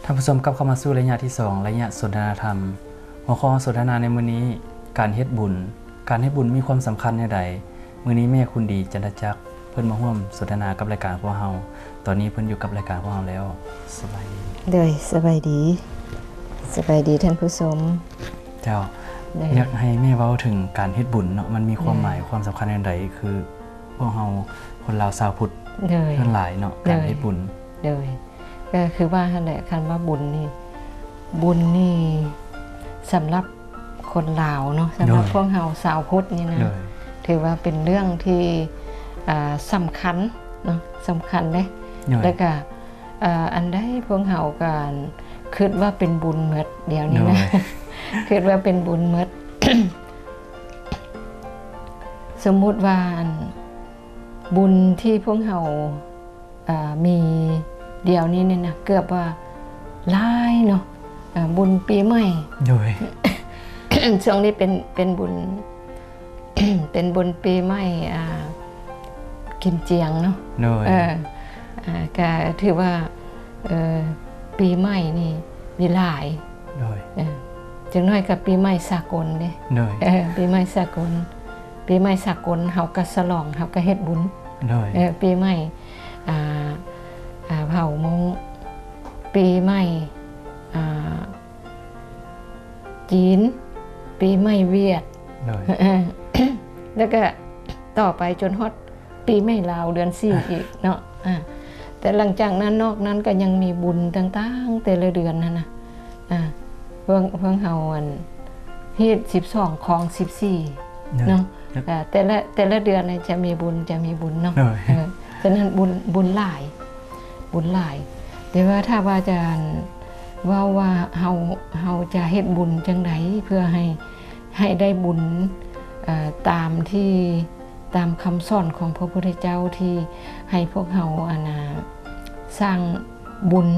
ທ່ານຜູ້ຊົມ ກັບເຂົ້າມາສູ່ໄລຍະທີສອງ ໄລຍະສົນທະນາທຳ. ຫົວຂໍ້ສົນທະນາໃນມື້ນີ້ ການເຮັດບຸນ. ການເຮັດບຸນມີຄວາມສຳຄັນແນວໃດ? ມື້ນີ້ແມ່ຄຸນດີ ຈັນທະຈັກ ເພິ່ນມາຮ່ວມສົນທະນາກັບລາຍການຂອງເຮົາ. ຕອນນີ້ເພິ່ນຢູ່ກັບລາຍການຂອງເຮົາແລ້ວ. ສະບາຍດີ. ໂດຍ ສະບາຍດີ. ສະບາຍດີທ່ານຜູ້ຊົມ. ເຈົ້າ. ໂດຍ. ຢາກໃຫ້ແມ່ເວົ້າເຖິງການເຮັດບຸນເນາະ, ມັນມີຄວາມໝາຍ ໂດຍ ຄວາມສຳຄັນແນວໃດ? ຄືພວກເຮົາຄົນລາວຊາວພຸດ ໂດຍ ສ່ວນຫຼາຍເນາະ ໂດຍ ການເຮັດບຸນ. ໂດຍ. ກໍຄືວ່າຫັ້ນແຫຼະ ຄັນວ່າບຸນນີ້ ບຸນນີ້ສຳລັບຄົນລາວເນາະ, ສຳລັບ ໂດຍ ພວກເຮົາຊາວພຸດນີ້ນະ ໂດຍ ຖືວ່າເປັນເລື່ອງທີ່ ອ່າ ສຳຄັນເນາະ, ສຳຄັນເດ້ ໂດຍ ແລ້ວກໍ ເອີ ອັນໃດພວກເຮົາກໍຄິດວ່າເປັນບຸນໝົດດຽວນີ້ນະ ໂດຍ ຄິດວ່າເປັນບຸນໝົດ. ສົມມຸດວ່າ ອັນ ບຸນທີ່ພວກເຮົາ ເອີ ມີດຽວນີ້ນີ້ນະ ເກືອບວ່າຫຼາຍເນາະ, ເອີ ບຸນປີໃໝ່ ໂດຍ ຊ່ວງນີ້ເປັນ ເປັນບຸນ ເປັນບຸນປີໃໝ່ ອ່າ ກິນຈຽງເນາະ ໂດຍ ເອີ ອ່າ ກະຖືວ່າ ເອີ ປີໃໝ່ນີ້ມີຫຼາຍ ໂດຍ ເອີ ຈັກໜ້ອຍກໍປີໃໝ່ສາກົນເດ້ ໂດຍ ເອີ ປີໃໝ່ສາກົນ ປີໃໝ່ສາກົນເຮົາກໍສະຫຼອງ ເຮົາກໍເຮັດບຸນ ໂດຍ ເອີ ປີໃໝ່ ອ່າ ອ່າ ເຜົ່າມົ້ງ ປີໃໝ່ ອ່າ ຈີນ ປີໃໝ່ຫວຽດ ໂດຍ ເອີ ແລ້ວກະຕໍ່ໄປຈົນຮອດປີໃໝ່ລາວເດືອນສີ່ອີກເນາະ ອ່າ ແຕ່ຫຼັງຈາກນັ້ນ ນອກນັ້ນກໍຍັງມີບຸນຕ່າງໆ ແຕ່ລະເດືອນຫັ້ນນະ ອ່າ ເພິ່ນ ເພິ່ນເຮົາ ອັນ ຮີດສິບສອງ ຄອງສິບສີ່ ໂດຍ ເນາະ ອ່າ ແຕ່ລະ ແຕ່ລະເດືອນນີ້ຈະມີບຸນ ຈະມີບຸນເນາະ ໂດຍ ເອີ ສະນັ້ນບຸນ ບຸນຫຼາຍ ບຸນຫຼາຍ ແຕ່ວ່າຖ້າວ່າຈະ ເວົ້າວ່າເຮົາ ເຮົາຈະເຮັດບຸນຈັ່ງໃດເພື່ອໃຫ້ ໃຫ້ໄດ້ບຸນ ເອີ ຕາມທີ່ ຕາມຄຳສອນຂອງພະພຸດທະເຈົ້າ ທີ່ໃຫ້ພວກເຮົາ ອັນນາ ສ້າງບຸນ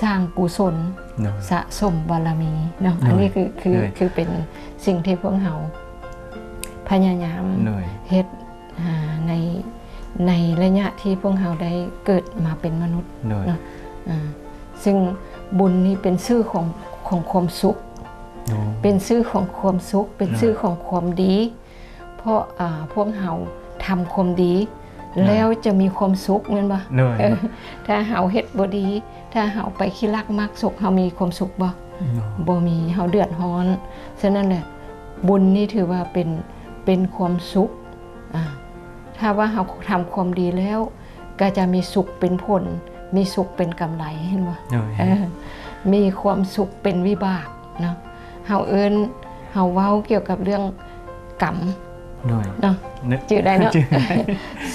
ສ້າງກຸສົນ ໂດຍ ສະສົມບາລະມີເນາະ ໂດຍ ອັນນີ້ຄື ຄື ໂດຍ ຄືເປັນສິ່ງທີ່ພວກເຮົາພະຍາຍາມ ໂດຍ ເຮັດ ອ່າ ໃນ ໃນໄລຍະທີ່ພວກເຮົາໄດ້ເກີດມາເປັນມະນຸດ ໂດຍ ເນາະ ອ່າ ຊຶ່ງບຸນນີ້ເປັນຊື່ຂອງ ຂອງຄວາມສຸກ ໂດຍ ເປັນຊື່ຂອງຄວາມສຸກ ເປັນ ໂດຍ ຊື່ຂອງຄວາມດີ ເພາະ ອ່າ ພວກເຮົາທຳຄວາມດີ ໂດຍ ແລ້ວຈະມີຄວາມສຸກ ແມ່ນບໍ່? ໂດຍ ເອີ ຖ້າເຮົາເຮັດບໍ່ດີ ຖ້າເຮົາໄປຂີ້ລັກມັກສົກ ເຮົາມີຄວາມສຸກບໍ່? ໂດຍ ບໍ່ມີ ເຮົາເດືອດຮ້ອນ. ສະນັ້ນແຫຼະ ບຸນນີ້ຖືວ່າເປັນ ເປັນຄວາມສຸກ. ອ່າ ຖ້າວ່າເຮົາທຳຄວາມດີແລ້ວ ກໍຈະມີສຸກເປັນຜົນ ມີສຸກເປັນກຳໄລ ເຫັນບໍ່? ໂດຍ ເອີ ມີຄວາມສຸກເປັນວິບາກເນາະ. ເຮົາເອີ້ນ ເຮົາເວົ້າກ່ຽວກັບເລື່ອງກຳ ໂດຍ ເນາະ ຈື່ໄດ້ເນາະ ຈື່ໄດ້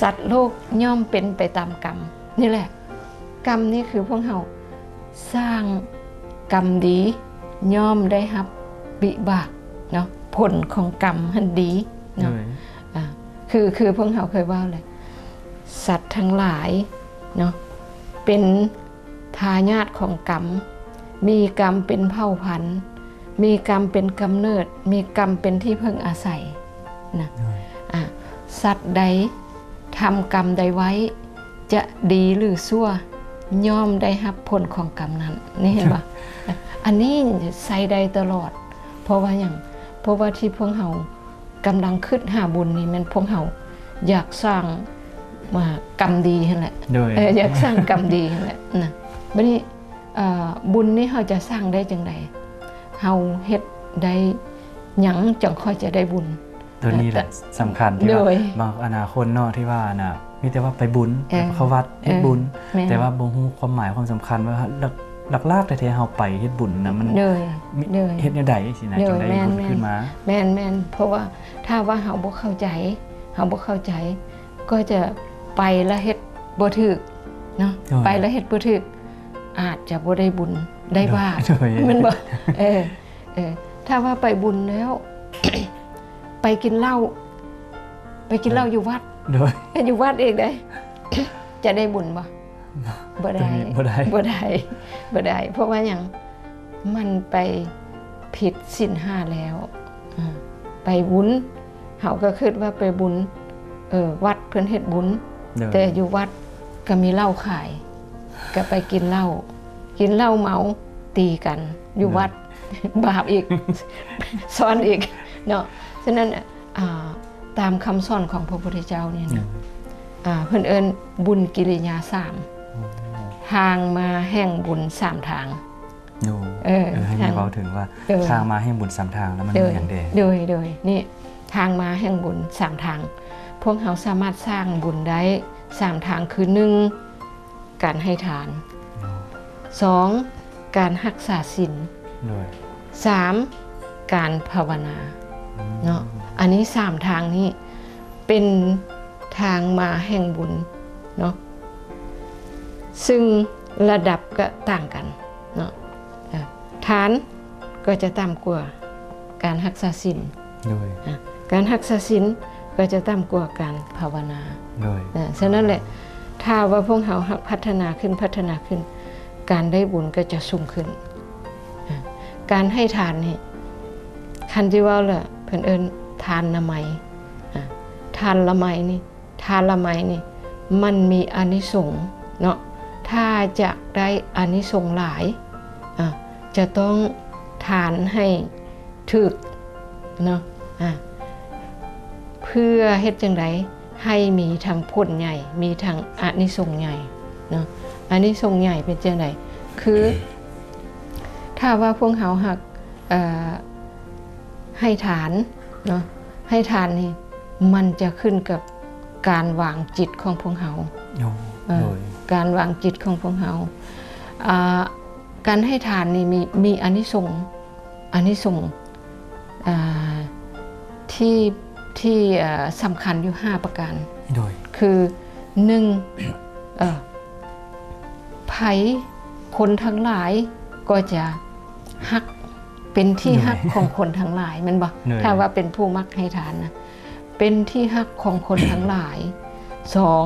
ສັດໂລກຍ່ອມເປັນໄປຕາມກຳ ນີ້ແຫຼະ ກຳນີ້ຄືພວກເຮົາສ້າງກຳດີ ຍ່ອມໄດ້ຮັບວິບາກເນາະ ຜົນຂອງກຳຫັ້ນດີເນາະ ໂດຍ ອ່າ ຄື ຄືພວກເຮົາເຄີຍເວົ້າແຫຼະ ສັດທັງຫຼາຍເນາະ ເປັນທາຍາດຂອງກຳ ມີກຳເປັນເຜົ່າພັນ ມີກຳເປັນກຳເນີດ ມີກຳເປັນທີ່ເພິ່ງອາໄສນະ ໂດຍ ອ່າ ສັດໃດທຳກຳໃດໄວ້ ຈະດີຫຼືຊົ່ວ ຍ່ອມໄດ້ຮັບຜົນຂອງກຳນັ້ນ ນີ້ເຫັນບໍ່? ອັນນີ້ໃຊ້ໄດ້ຕະຫຼອດ ເພາະວ່າຫຍັງ? ເພາະວ່າທີ່ພວກເຮົາ ກຳລັງຄິດຫາບຸນນີ້ ແມ່ນພວກເຮົາຢາກສ້າງ ອ່າ ກຳດີຫັ້ນແຫຼະ ໂດຍ ເອີ ຢາກສ້າງກຳດີຫັ້ນແຫຼະນະ. ບັດນີ້ ເອີ ບຸນນີ້ເຮົາຈະສ້າງໄດ້ຈັ່ງໃດ? ເຮົາເຮັດໄດ້ຫຍັງຈັ່ງຄ່ອຍຈະໄດ້ບຸນ? ໂຕນີ້ແຫຼະ ເອີ ສຳຄັນ ທີ່ວ່າ ໂດຍ ບາງ ອັນນາ ຄົນເນາະ ທີ່ວ່າ ອັນນາ ມີແຕ່ວ່າໄປບຸນ ເອີ ເຂົ້າວັດ ເຮັດ ເອີ ບຸນ ແມ່ນ ແຕ່ວ່າບໍ່ຮູ້ຄວາມໝາຍຄວາມສຳຄັນວ່າ ຫຼັກ ຫຼັກໆແທ້ໆເຮົາໄປເຮັດບຸນນະ ມັນ ໂດຍ ມີ ໂດຍ ເຮັດແນວໃດຊີ້ນະ ໂດຍ ຈຶ່ງໄດ້ບຸນຂຶ້ນມາ? ແມ່ນໆ ແມ່ນໆ ເພາະວ່າຖ້າວ່າເຮົາບໍ່ເຂົ້າໃຈ ເຮົາບໍ່ເຂົ້າໃຈ ກໍຈະໄປແລ້ວເຮັດບໍ່ຖືກເນາະ ໂດຍ ໄປແລ້ວເຮັດບໍ່ຖືກ ອາດຈະບໍ່ໄດ້ບຸນໄດ້ບາບ ໂດຍ ແມ່ນບໍ່? ເອີ ເອີ ຖ້າວ່າໄປບຸນແລ້ວ ໄປກິນເຫຼົ້າ ໄປກິນເຫຼົ້າຢູ່ວັດ ໂດຍ ຢູ່ວັດອີກເດ້ ຈະໄດ້ບຸນບໍ່? ບໍ່ໄດ້ ໂຕນີ້ບໍ່ໄດ້ ບໍ່ໄດ້ ບໍ່ໄດ້ ເພາະວ່າຫຍັງ? ມັນໄປຜິດສິນຫ້າແລ້ວ ອ່າ ໄປບຸນ ເຮົາກໍຄິດວ່າໄປບຸນ ເອີ ວັດເພິ່ນເຮັດບຸນ ໂດຍ ແຕ່ຢູ່ວັດກໍມີເຫຼົ້າຂາຍ ກໍໄປກິນເຫຼົ້າ ກິນເຫຼົ້າເມົາ ຕີກັນຢູ່ວັດ ບາບອີກ ຊ້ອນອີກເນາະ. ສະນັ້ນ ອ່າ ຕາມຄຳສອນຂອງພະພຸດທະເຈົ້ານີ້ນະ ອ່າ ເພິ່ນເອີ້ນບຸນກິລິຍາສາມ ໂອ້ ທາງມາແຫ່ງບຸນສາມທາງ. ໂອ້ ເອີ ເອີ ໃຫ້ເວົ້າເຖິງວ່າ ເອີ ທາງມາແຫ່ງບຸນສາມທາງ ແລ້ວມັນ ໂດຍ ມີຫຍັງແດ່? ໂດຍ ໂດຍ ນີ້ ທາງມາແຫ່ງບຸນສາມທາງ ພວກເຮົາສາມາດສ້າງບຸນໄດ້ສາມທາງ ຄື ໜຶ່ງ ການໃຫ້ທານ, ໂອ້ ສອງ ການຮັກສາສິນ, ໂດຍ ສາມ ການພາວະນາ ອືມ ເນາະ. ອັນນີ້ສາມທາງນີ້ເປັນທາງມາແຫ່ງບຸນເນາະ ຊຶ່ງລະດັບກໍຕ່າງກັນເນາະ. ເອີ ທານກໍຈະຕ່ຳກວ່າການຮັກສາສິນ ໂດຍ ອ່າ ການຮັກສາສິນກໍຈະຕ່ຳກວ່າການພາວະນາ ໂດຍ ເອີ ສະນັ້ນແຫຼະ ຖ້າວ່າພວກເຮົາຮັກພັດທະນາຂຶ້ນ ພັດທະນາຂຶ້ນ ການໄດ້ບຸນກໍຈະສູງຂຶ້ນ. ອ່າ ການໃຫ້ທານນີ້ ຄັນຊິເວົ້າລະ ເພິ່ນເອີ້ນທານນະໄມ ອ່າ ທານລະໄມນີ້ ທານລະໄມນີ້ ມັນມີອານິສົງເນາະ. ຖ້າຈະໄດ້ອານິສົງຫຼາຍ ອ່າ ຈະຕ້ອງທານໃຫ້ຖືກເນາະ ອ່າ ເພື່ອເຮັດຈັ່ງໃດໃຫ້ມີທັງຜົນໃຫຍ່ ມີທັງອານິສົງໃຫຍ່ເນາະ. ອານິສົງໃຫຍ່ເປັນຈັ່ງໃດ? ຄື ຖ້າວ່າພວກເຮົາຫາກ ເອີ ໃຫ້ທານເນາະ ໃຫ້ທານນີ້ມັນຈະຂຶ້ນກັບການວາງຈິດຂອງພວກເຮົາ ໂອ້ ເອີ ໂດຍ ການວາງຈິດຂອງພວກເຮົາ. ອ່າ ການໃຫ້ທານນີ້ມີ ມີອານິສົງ ອານິສົງ ອ່າ ທີ່ ທີ່ ເອີ ສຳຄັນຢູ່ຫ້າປະການ ໂດຍ ຄື ໜຶ່ງ ເອີ ໃຜ ຄົນທັງຫຼາຍກໍຈະຮັກ ເປັນທີ່ຮັກ ໂດຍ ຂອງຄົນທັງຫຼາຍ ແມ່ນບໍ່? ໂດຍ ຖ້າວ່າເປັນຜູ້ມັກໃຫ້ທານນະ ເປັນທີ່ຮັກຂອງຄົນທັງຫຼາຍ. ສອງ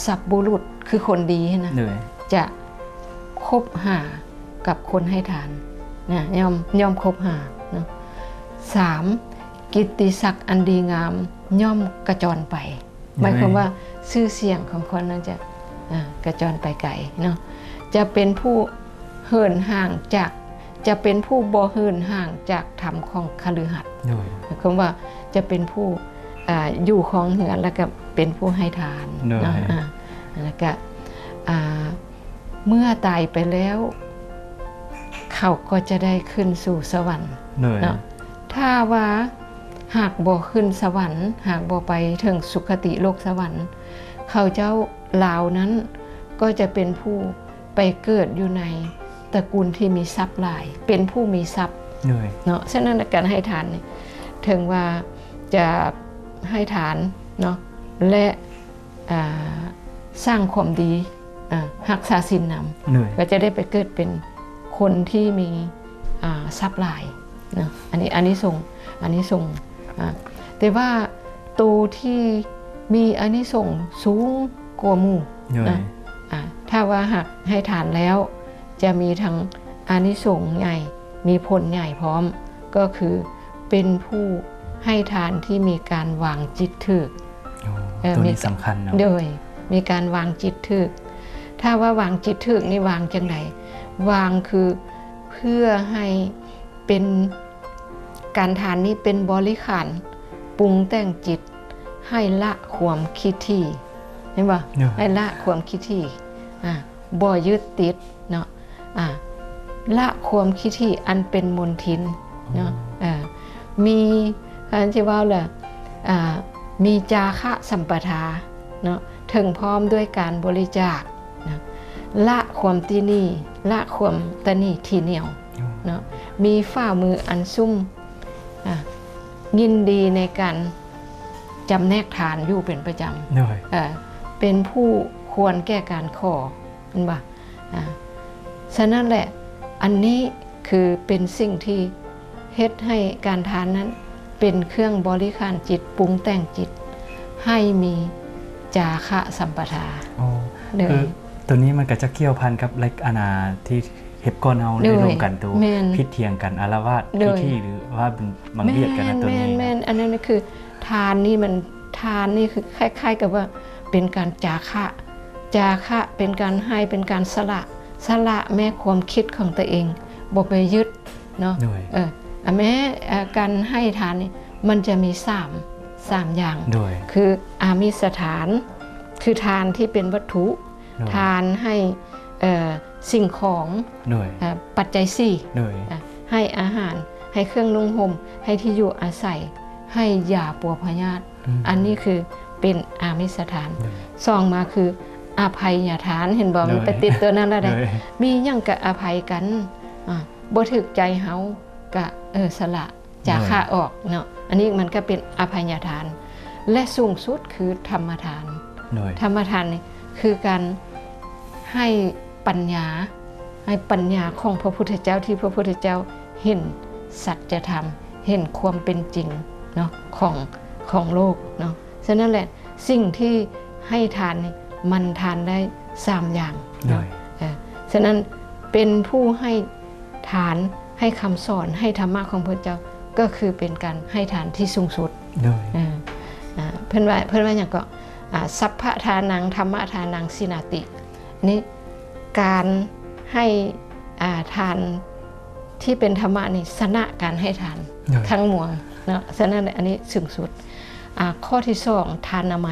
ສັບບຸລຸດ ຄືຄົນດີຫັ້ນນະ ໂດຍ ຈະຄົບຫາກັບຄົນໃຫ້ທານນະ ຍ່ອມ ຍ່ອມຄົບຫາເນາະ. ສາມ ກິດຕິສັກອັນດີງາມຍ່ອມກະຈອນໄປ ໂດຍ ໝາຍຄວາມວ່າຊື່ສຽງຂອງຄົນນັ້ນຈະ ອ່າ ກະຈອນໄປໄກເນາະ. ຈະເປັນຜູ້ເຫີນຫ່າງຈາກ ຈະເປັນຜູ້ບໍ່ເຫີນຫ່າງຈາກທຳຂອງຄະລືຫັດ ໂດຍ ໝາຍຄວາມວ່າຈະເປັນຜູ້ ອ່າ ຢູ່ຄອງເຮືອນ ແລ້ວກໍເປັນຜູ້ໃຫ້ທານ ໂດຍ ເນາະ. ອ່າ ແລ້ວກໍ ອ່າ ເມື່ອຕາຍໄປແລ້ວ ເຂົາກໍຈະໄດ້ຂຶ້ນສູ່ສະຫວັນ ໂດຍ ເນາະ. ຖ້າວ່າຫາກບໍ່ຂຶ້ນສະຫວັນ ຫາກບໍ່ໄປເຖິງສຸຄະຕິໂລກສະຫວັນ ເຂົາເຈົ້າ ລາວນັ້ນກໍຈະເປັນຜູ້ໄປເກີດຢູ່ໃນຕະກຸນທີ່ມີຊັບຫຼາຍ ເປັນຜູ້ມີຊັບ ໂດຍ ເນາະ. ສະນັ້ນ ການໃຫ້ທານນີ້ ເຖິງວ່າຈະໃຫ້ທານເນາະ ແລະ ອ່າ ສ້າງຄວາມດີ ອ່າ ຮັກສາສິນນຳ ໂດຍ ກໍຈະໄດ້ໄປເກີດເປັນຄົນທີ່ມີ ອ່າ ຊັບຫຼາຍເນາະ. ອັນນີ້ອານິສົງ ອານິສົງ ອ່າ ແຕ່ວ່າໂຕທີ່ມີອານິສົງສູງກວ່າໝູ່ ໂດຍ ນະ ອ່າ ຖ້າວ່າຫາກໃຫ້ທານແລ້ວ ຈະມີທັງອານິສົງໃຫຍ່ ມີຜົນໃຫຍ່ພ້ອມ ກໍຄືເປັນຜູ້ໃຫ້ທານທີ່ມີການວາງຈິດຖືກ. ໂອ້ ເອີ ໂຕນີ້ສຳຄັນເນາະ ໂດຍ ມີການວາງຈິດຖືກ. ຖ້າວ່າວາງຈິດຖືກນີ້ວາງຈັ່ງໃດ? ວາງຄືເພື່ອໃຫ້ເປັນ ການທານນີ້ເປັນບໍລິຂານປຸງແຕ່ງຈິດໃຫ້ລະຄວາມຄິດຖີ່ ເຫັນບໍ່? ໂດຍ ໃຫ້ລະຄວາມຄິດຖີ່ ອ່າ ບໍ່ຍຶດຕິດເນາະ ອ່າ ລະຄວາມຄິດຖີ່ອັນເປັນມົນທິນເນາະ ໂອ້ ເອີ ມີ ຄັນຊິເວົ້າລະ ອ່າ ມີຈາຄະສຳປະທາເນາະ ເຖິງພ້ອມດ້ວຍການບໍລິຈາກນະ ລະຄວາມຕິໜີ່ ລະຄວາມຕະໜີ່ຖີ່ໜຽວ ໂອ້ ເນາະ ມີຝ່າມືອັນຊຸ່ມ ອ່າ ຍິນດີໃນການຈຳແນກທານຢູ່ເປັນປະຈຳ ໂດຍ ເອີ ເປັນຜູ້ຄວນແກ່ການຂໍ ແມ່ນບໍ່? ອ່າ ສະນັ້ນແຫຼະ ອັນນີ້ຄືເປັນສິ່ງທີ່ເຮັດໃຫ້ການທານນັ້ນເປັນເຄື່ອງບໍລິຂານຈິດ ປຸງແຕ່ງຈິດໃຫ້ມີຈາຄະສຳປະທາ ໂອ້ ໂດຍ ຄືໂຕນີ້ມັນກໍຈະກ່ຽວພັນກັບລາຍ ອັນນາ ທີ່ເຮັດກ່ອນເຮົາໄດ້ ໂດຍ ລົມກັນໂຕ ແມ່ນ ຜິດຖຽງກັນ ອາລະວາດ ໂດຍ ພິທີ ຫຼືວ່າບັງບຽດກັນນະ ໂຕນີ້ນະ ແມ່ນໆ ອັນນັ້ນຄືທານນີ້ມັນ ທານນີ້ຄືຄ້າຍໆກັບວ່າເປັນການຈາຄະ ຈາຄະເປັນການໃຫ້ ເປັນການສະຫຼະ ສະຫຼະແມ້ຄວາມຄິດຂອງຕົວເອງ ບໍ່ໄປຍຶດເນາະ ໂດຍ ເອີ ອາ ແມ້ ເອີ ການໃຫ້ທານນີ້ ມັນຈະມີສາມ ສາມຢ່າງ ໂດຍ ຄືອາມິສະທານ ຄືທານທີ່ເປັນວັດຖຸ ໂດຍ ທານໃຫ້ ເອີ ສິ່ງຂອງ ໂດຍ ເອີ ປັດໄຈສີ່ ໂດຍ ອາ ໃຫ້ອາຫານ ໃຫ້ເຄື່ອງນຸ່ງຫົ່ມ ໃຫ້ທີ່ຢູ່ອາໄສ ໃຫ້ຢາປົວພະຍາດ ອືມ ອັນນີ້ຄືເປັນອາມິສະທານ ໂດຍ ສອງມາຄືອະໄພຍະທານ ເຫັນບໍ່ ໂດຍ ມັນໄປຕິດຕົວນັ້ນລະເດ້ ໂດຍ ມີຫຍັງກະອະໄພກັນ ອາ ບໍ່ຖືກໃຈເຮົາກະ ເອີ ສະຫຼະ ຈາຄະ ໂດຍ ອອກເນາະ ອັນນີ້ມັນກະເປັນອະໄພຍະທານ ແລະ ສູງສຸດຄືທຳມະທານ ໂດຍ ທຳມະທານນີ້ຄືການໃຫ້ປັນຍາ ໃຫ້ປັນຍາຂອງພະພຸດທະເຈົ້າ ທີ່ພະພຸດທະເຈົ້າເຫັນສັດຈະທຳ ເຫັນຄວາມເປັນຈິງເນາະ ຂອງ ຂອງໂລກເນາະ ສະນັ້ນແຫຼະ ສິ່ງທີ່ໃຫ້ທານນີ້ ມັນທານໄດ້ສາມຢ່າງເນາະ ໂດຍ ເອີ ສະນັ້ນເປັນຜູ້ໃຫ້ທານ ໃຫ້ຄຳສອນ ໃຫ້ທຳມະຂອງພະເຈົ້າ ກໍຄືເປັນການໃຫ້ທານທີ່ສູງສຸດ ໂດຍ ເອີ ອາ ເພິ່ນວ່າ ເພິ່ນວ່າຫຍັງເກາະ ອາ ສັບພະທານັງ ທຳມະທານັງ ສິນາຕິ ນີ້ ການໃຫ້ ອາ ທານທີ່ເປັນທຳມະນີ້ ຊະນະການໃຫ້ທານ ໂດຍ ທັງມວນເນາະ ສະນັ້ນ ອັນນີ້ສູງສຸດ ອາ ຂໍ້ທີສອງ ທານາໄມ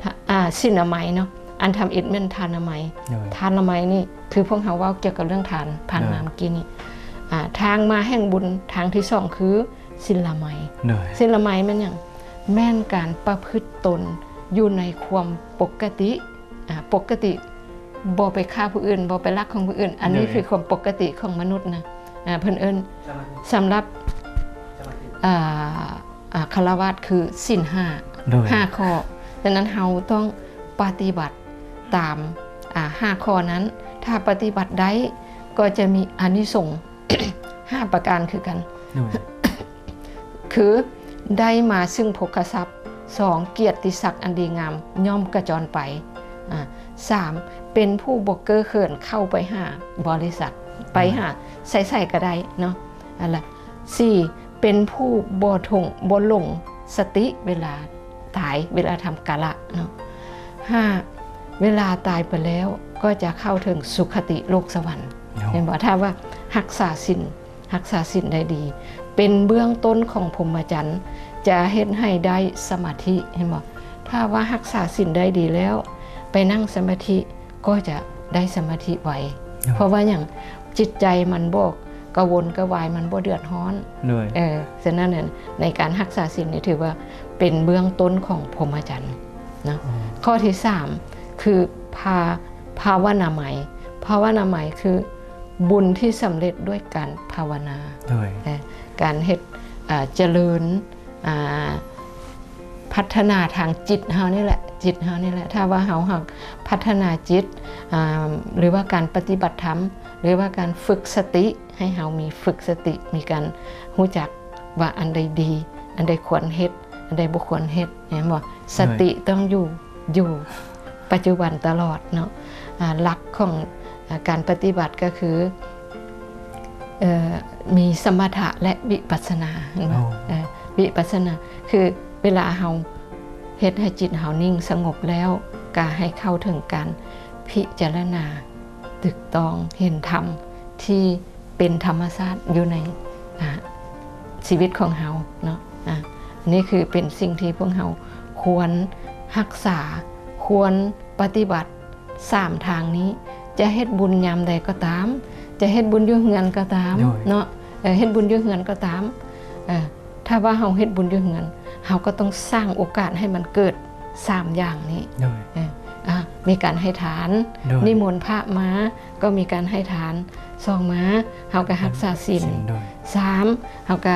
ທະ ອາ ສິນນາໄມເນາະ ອັນທຳອິດແມ່ນທານາໄມ ໂດຍ ທານາໄມນີ້ຄືພວກເຮົາເວົ້າກ່ຽວກັບເລື່ອງທານ ຜ່ານມາ ໂດຍ ເມື່ອກີ້ນີ້ ອາ ທາງມາແຫ່ງບຸນ ທາງທີສອງຄືສິນລາໄມ ໂດຍ ສິນລາໄມແມ່ນຫຍັງ? ແມ່ນການປະພຶດຕົນຢູ່ໃນຄວາມປົກກະຕິ ອາ ປົກກະຕິ ບໍ່ໄປຂ້າຜູ້ອື່ນ ບໍ່ໄປລັກຂອງຜູ້ອື່ນ ອັນນີ້ ໂດຍ ຄືຄວາມປົກກະຕິຂອງມະນຸດນະ ອາ ເພິ່ນເອີ້ນ ສຳລັບ ອາ ອາ ຄາລະວາດຄືສິນຫ້າ ໂດຍ ຫ້າຂໍ້ ສະນັ້ນເຮົາຕ້ອງປະຕິບັດຕາມ ອາ ຫ້າຂໍ້ນັ້ນ ຖ້າປະຕິບັດໄດ້ກໍຈະມີອານິສົງ ຫ້າປະການຄືກັນ ໂດຍ ຄື ໄດ້ມາຊຶ່ງໂພຄະຊັບ ສອງ ກຽດຕິສັກອັນດີງາມຍ່ອມກະຈອນໄປ ອາ ສາມ ເປັນຜູ້ບໍ່ເກີເຂີນເຂົ້າໄປຫາບໍລິສັດ ໄປຫາໃສໆກໍໄດ້ເນາະ ອັນລະ ສີ່ ເປັນຜູ້ບໍ່ຖົງ ບໍ່ຫຼົງສະຕິເວລາຕາຍ ເວລາທຳກາລະເນາະ ຫ້າ ເວລາຕາຍໄປແລ້ວກໍຈະເຂົ້າເຖິງສຸຄະຕິໂລກສະຫວັນ ເນາະ ເຫັນບໍ່? ຖ້າວ່າຮັກສາສິນ ຮັກສາສິນໄດ້ດີ ເປັນເບື້ອງຕົ້ນຂອງພົມມະຈັນ ຈະເຮັດໃຫ້ໄດ້ສະມາທິ ເຫັນບໍ່? ຖ້າວ່າຮັກສາສິນໄດ້ດີແລ້ວ ໄປນັ່ງສະມາທິກໍຈະໄດ້ສະມາທິໄວ ໂດຍ ເພາະວ່າຫຍັງ? ຈິດໃຈມັນບໍ່ກະວົນກະວາຍ ມັນບໍ່ເດືອດຮ້ອນ ໂດຍ ເອີ ສະນັ້ນ ໃນການຮັກສາສິນນີ້ຖືວ່າເປັນເບື້ອງຕົ້ນຂອງພົມມະຈັນເນາະ ອືມ ຂໍ້ທີສາມ ຄືພາ ພາວະນາໄມ ພາວະນາໄມຄື ບຸນທີ່ສຳເລັດດ້ວຍການພາວະນາ ໂດຍ ເອີ ການເຮັດ ເອີ ຈະເລີນ ອາ ພັດທະນາທາງຈິດເຮົານີ້ແຫຼະ ຈິດເຮົານີ້ແຫຼະ ຖ້າວ່າເຮົາຫາກພັດທະນາຈິດ ອາ ຫຼືວ່າການປະຕິບັດທຳ ຫຼືວ່າການຝຶກສະຕິ ໃຫ້ເຮົາມີຝຶກສະຕິ ມີການຮູ້ຈັກວ່າອັນໃດດີ ອັນໃດຄວນເຮັດ ອັນໃດບໍ່ຄວນເຮັດ ແມ່ນບໍ່? ສະຕິ ໂດຍ ຕ້ອງຢູ່ ຢູ່ປັດຈຸບັນຕະຫຼອດເນາະ ອາ ຫຼັກຂອງ ອາ ການປະຕິບັດກໍຄື ເອີ ມີສະມະຖະ ແລະ ວິປັດສະນາ ເຫັນບໍ່? ໂອ້ ເອີ ວິປັດສະນາ ຄືເວລາເຮົາເຮັດໃຫ້ຈິດເຮົານິ່ງສະຫງົບແລ້ວ ກໍໃຫ້ເຂົ້າເຖິງການພິຈາລະນາ ຖືກຕ້ອງ ເຫັນທຳທີ່ເປັນທຳມະຊາດຢູ່ໃນ ອາ ຊີວິດຂອງເຮົາເນາະ ອາ ອັນນີ້ຄືເປັນສິ່ງທີ່ພວກເຮົາຄວນຮັກສາ ຄວນປະຕິບັດ ສາມທາງນີ້ ຈະເຮັດບຸນຍາມໃດກໍຕາມ ຈະເຮັດບຸນຢູ່ເຮືອນກໍຕາມ ໂດຍ ເນາະ ເອີ ເຮັດບຸນຢູ່ເຮືອນກໍຕາມ ເອີ ຖ້າວ່າເຮົາເຮັດບຸນຢູ່ເຮືອນ ເຮົາກໍຕ້ອງສ້າງໂອກາດໃຫ້ມັນເກີດສາມຢ່າງນີ້ ໂດຍ ເອີ ອາ ມີການໃຫ້ທານ ໂດຍ ນິມົນພະມາກໍມີການໃຫ້ທານ ສອງມາເຮົາກໍຮັກສາສິນ ໂດຍ ສາມເຮົາກໍ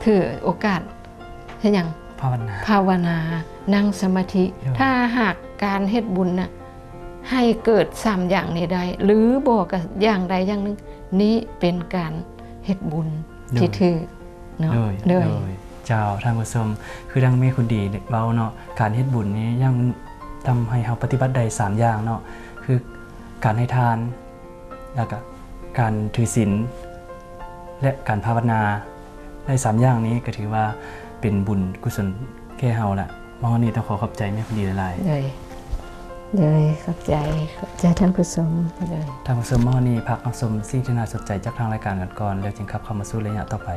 ຖືໂອກາດເຮັດຫຍັງ? ພາວະນາ ພາວະນາ ນັ່ງສະມາທິ ໂດຍ ຖ້າຫາກການເຮັດບຸນນະ ໃຫ້ເກີດສາມຢ່າງນີ້ໄດ້ ຫຼືບໍ່ກໍຢ່າງໃດຢ່າງໜຶ່ງ ນີ້ເປັນການເຮັດບຸນ ໂດຍ ທີ່ຖືກເນາະ ໂດຍ ໂດຍ ໂດຍ ເຈົ້າ ທ່ານຜູ້ຊົມ ຄືດັ່ງແມ່ຄຸນດີເວົ້າເນາະ ການເຮັດບຸນນີ້ຍັງທຳໃຫ້ເຮົາປະຕິບັດໄດ້ສາມຢ່າງເນາະ ຄືການໃຫ້ທານ ແລ້ວກະການຖືສິນ ແລະ ການພາວະນາ ໄດ້ສາມຢ່າງນີ້ກໍຖືວ່າເປັນບຸນກຸສົນແກ່ເຮົາລະ ມາຮອດນີ້ຕ້ອງຂໍຂອບໃຈແມ່ຜູ້ດີຫຼາຍໆ ໂດຍ ໂດຍ ຂອບໃຈ ຂອບໃຈທ່ານຜູ້ຊົມ. ໂດຍ ທ່ານຜູ້ຊົມ ມາຮອດນີ້ ພັກຮັບຊົມສິ່ງທີ່ໜ້າສົນໃຈຈາກທາງລາຍການກັນກ່ອນ ແລ້ວຈຶ່ງຂັບເຂົ້າມາສູ່ໄລຍະຕໍ່ໄປ.